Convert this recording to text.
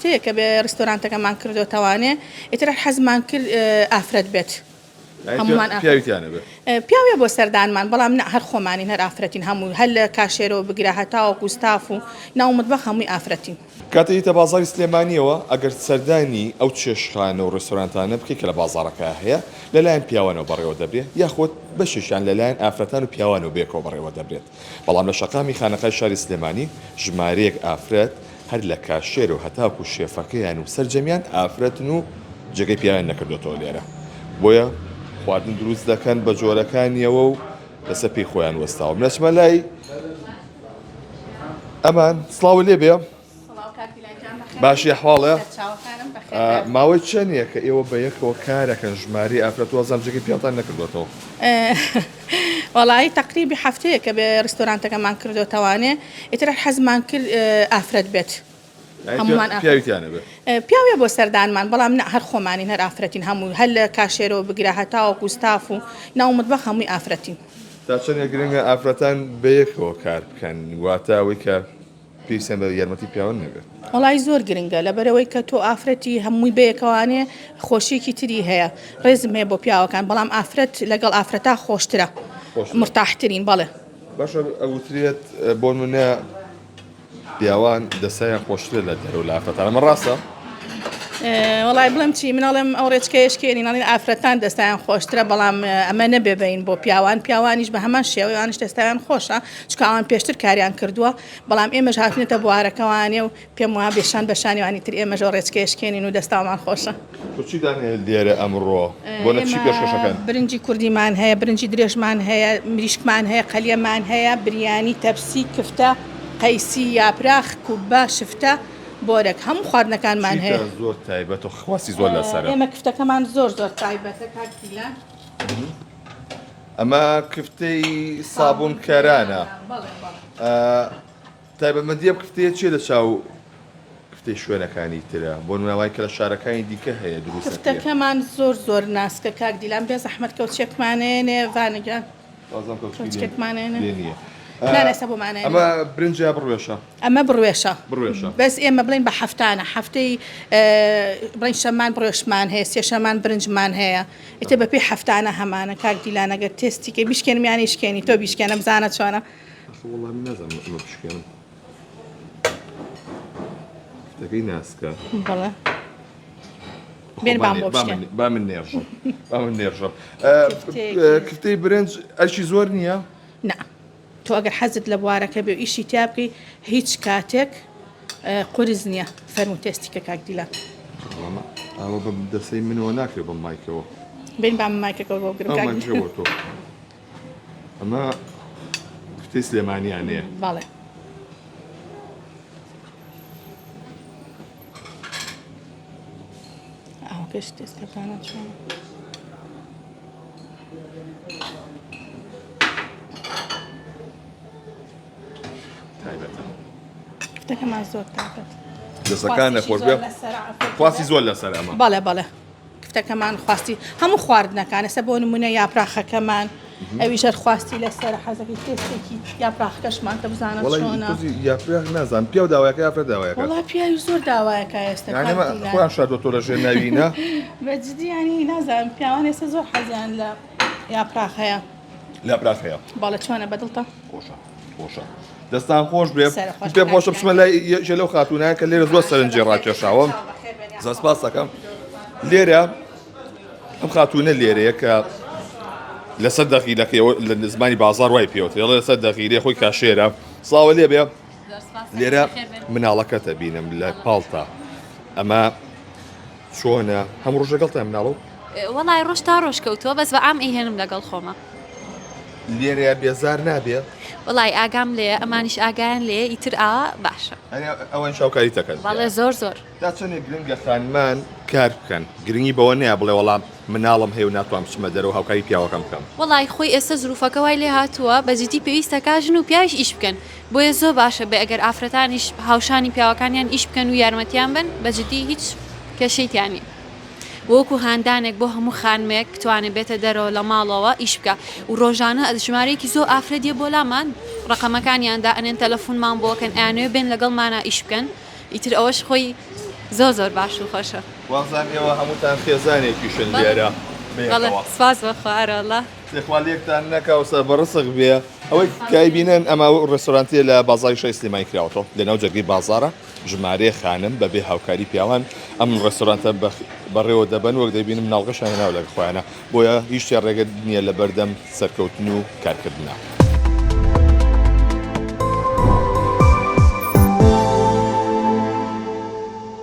هەفتەیەکە بێ ڕیستۆرانتەکەمان کردۆتەوانێ ئیتر هەر حەزمان کرد ئافرەت بێت هەموومان ئافرەت پیاوی تیا نەبێ؟ پیاوێ بۆ سەردانمان بەڵام نا هەر خۆمانین هەر ئافرەتین هەموو هەر لە کاشێرەوە بگرە هەتاوەکو ستاف و ناو متبەخ هەمووی ئافرەتین. کاتێ دێیتە بازاڕی سلێمانییەوە ئەگەر سەردانی ئەو چێشتخانە و ڕێستۆرانتانە بکەیت کە لە بازاڕەکە هەیە لەلایەن پیاوانەوە بەڕێوە دەبرێت یاخود بەشێکیان لەلایەن ئافرەتان و پیاوانەوە بەیەکەوە بەڕێوە دەبرێت بەڵام لە شەقامی خانەقای شاری سلێمانی ژمارەیەک ئافرەت هەر لە کاشێر و هەتاکو شێفەکەیان و سەرجەمیان ئافرەتن و جێگەی پیاویان نەکردۆتەوە لێرە بۆیە خواردن دروست دەکەن بە جۆرەکانیەوە و لەسەر پێی خۆیان وەستاوە من ئەچمە لای ئەمان سڵاو لێ بێ باشی حواڵە ماوەی چەندە کە ئێوە بە یەکەوە کارەکەن ژماری ئافرەت وازان جێگەی پیاوتان نەکردوێتەوە وەڵایی تەقریبی هەفتەیەکە بێ ڕیستۆرانتەکەمان کردۆتەوانێ ئیتر هەر حەزمان کرد ئافرەت بێت هەموومان ئافرەت پیاوی تیا نەبێ. پیاوێ بۆ سەردانمان بەڵام نا هەر خۆمانین هەر ئافرەتین هەموو هەر لە کاشێرەوە بگرە هەتاوەکو ستاف و ناو متبەخ هەمووی ئافرەتین. تا چەندێک گرنگە ئافرەتان بەیەکەوە کار بکەن واتە ئەوەی کە پێویستیان بە یارمەتی پیاوان نەبێت. وەڵایی زۆر گرنگە لەبەرئەوەی کە تۆ ئافرەتی هەمووی بەیەکەوانێ خۆشیەکی تری هەیە ڕێزم هەیە بۆ پیاوەکان بەڵام ئافرەت لەگەڵ ئافرەتا خۆشترە مورتاحترین بەڵێ. باشە ئەوترێت بۆنمونە پیاوان دەسایان خۆشترە لە دەرەوە لە ئافرەتان ئەمە ڕاستە؟ وەڵای بڵێم چی من ئەڵێم ئەو ڕێچکەیە شکێنین ئەڵێن ئافرەتان دەستایان خۆشترە بەڵام ئەمە نەبێ بین بۆ پیاوان پیاوانیش بە هەمان شێوەی ئەوانیش دەستایان خۆشە چونکە ئەوان پێشتر کاریان کردووە بەڵام ئێمەش هاتوینەتە بوارەکەوانێ و پێم وایە بێ شان بە شانی وانی تر ئێمەش ئەو ڕێچکەیە شکێنین و دەستاومان خۆشە. تۆ چیتان هەیە لێرە ئەمڕۆ؟ بۆ نە چی ئێمە پێشکەشەکەن؟ برنجی کوردیمان هەیە، برنجی درێژمان هەیە، مریشکمان هەیە، قەلیەمان هەیە، بریانی، تەپسی، کفتە، قەیسی، یاپراخ، کوبە، شفتە، بۆرەک، هەموو خواردنەکانمان هەیە. چیتان زۆر تایبەتە و خواستی زۆر لەسەرە؟ ئێمە کفتەکەمان زۆر زۆر تایبەتە کاک دیلان. ئەمە کفتەی سابوونکەرانە. بەڵێ بەڵێ. تایبەتمەندی ئەم کفتەیە چیە لە چاو کفتەی شوێنەکانی ترە؟ بۆ نمونە ئەوای کە لە شارەکانی دیکە هەیە دروست ئەکرێ. کفتەکەمان زۆر زۆر ناسکە کاک دیلان بێ زەحمەت کەوچێکمان ئەیەنێ ڤانە گیان وازم کەوچکی لێ کەوچکێکمان ئەیەنێ لێ نییە. نا نا ئێستا بۆمان ئەیەنێ. ئەمە برنجە یا بڕوێشە؟ ئەمە بڕوێشە. بڕوێشە. بەس ئێمە بڵێین بە هەفتانە هەفتەی بڵێین شەممان بڕوێشمان هەیە سێشەمان برنجمان هەیە ئیتر بەپێی هەفتانە هەمانە کاک دیلان ئەگەر تێستی کەی بیشکێنم یان نەیشکێنی تۆ بیشکێنە بزانە چۆنە. ئەخ وەڵا من نازانم ئەمە بشکێنم کفتەکەی ناسکە بەڵێ بێن بام بۆ بشکێن با من نێرژم با من نێرژم کفتەی برنج ئەرکی زۆر نییە نا تۆ ئەگەر حەزت لە بوارەکە بێ و ئیشی تیا بکەی هیچ کاتێک قورس نییە فەرموو تێستی کە کاک دیلان ئەوە بە دەسەی منەوە ناکرێ بەم مایکەوە بین با من مایکەکە بۆ بگرم کاک مایکەکە بۆ تۆ ئەمە کفتەی سلێمانیانەیە. بەڵێ. ئاوەکەش تێستە بزانە چۆنە. تایبەتە. کفتەکەمان زۆر تایبەت. دەسەکان نەخۆش بێ. خواستی زۆر لەسەر ئەمە. بەڵێ بەڵێ. کفتەکەمان خواستی هەموو خواردنەکان ئێستا بۆ نمونە یاپراخەکەمان ئەویش هەر خواستی لەسەر حەزەکەی تێستێکی یاپراخەکەشمان کە بزانە چۆنە یاپراخ نازانم پیاو داوایەکە ئافرەت داوایەکە وەڵا پیاوی زۆر داوایەکە ئێستا یانی ئەمە خۆیان شاردوەتەوە لە ژێر ناوینە بە جدی یانی نازانم پیاوان ئێستا زۆر حەزیان لە یاپراخ هەیە یاپراخ هەیە بەڵێ چۆنە بەدڵتە خۆشە خۆشە دەستان خۆش بێ پێم خۆشە بچمە لای یەکێ لەو خاتوونە کە لێرە زۆر سەرنجی ڕاکێشاوە زۆر سپاس دەکەم لێرە ئەم خاتوونە لێرەیە کە لەسەر دەغیلەکەی لە زمانی بازار وای پێوترێ لەسەر دەغیلێ خۆی کاشێرە سڵاوە لێ بێ لێرە مناڵەکەتە بینم لە پاڵتا ئەمە چۆنە هەموو ڕۆژ لەگەڵتان مناڵە؟ وەڵای ڕۆژ تا ڕۆژ کەوتووە بەس بە عام ئەیهێنم لەگەڵ خۆمە. لێرەیا بێزار نابێ؟ وەڵای ئاگام لێیە ئەمانیش ئاگایان لێیە ئیتر ئاوا باشە. یانی ئەوانیش هاوکاریت دەکەن؟ بەڵێ زۆر زۆر. تا چەندێک گرنگە خانمان کار بکەن؟ گرنگی بەوە نەیە بڵێ وەڵا مناڵم هەیە و ناتوانم بچمە دەرەوە هاوکاری پیاوەکەم بکەم. وەڵای خۆی ئێستا زروفەکە وای لێ هاتووە بە جدی پێویستە کا ژن و پیاویش ئیش بکەن بۆیە زۆر باشە بێ ئەگەر ئافرەتانیش هاوشانی پیاوەکانیان ئیش بکەن و یارمەتیان بن بە جدی هیچ کێشەی تیا نیە وەکو هاندانێک بۆ هەموو خانمێک بتوانێ بێتە دەرەوە لە ماڵەوە ئیش بکا و ڕۆژانە ژمارەیەکی زۆر ئافرەت یە بۆ لامان ڕەقەمەکانیان دائەنێن تەلەفونمان بۆ ئەکەن ئەیانەوێ بێن لەگەڵمانا ئیش بکەن ئیتر ئەوەش خۆی. زۆر زۆر باش و خۆشە. وابزانم ئێوە هەمووتان خێزانێکیشن لێرە بەڵێ بەیەکەوە. سپاس بۆ خوا ئەرەوەڵا. خوا لێکتان نەکا و سەر بە ڕزق بێ. ئەوەی کە ئەیبینن ئەمە ڕێستۆرانتیە لە بازاڕی شاری سلێمانی کراوەتەوە لەناو جەرگەی بازاڕە ژمارەیەک خانم بەبێ هاوکاری پیاوان ئەم ڕێستۆرانتە بەڕێوە دەبەن وەک دەبینم مناڵەکەشیان هێناوە لەگەڵ خۆیانە بۆیە هیچ شتێ ڕێگە نییە لەبەردەم سەرکەوتن و کارکردنا.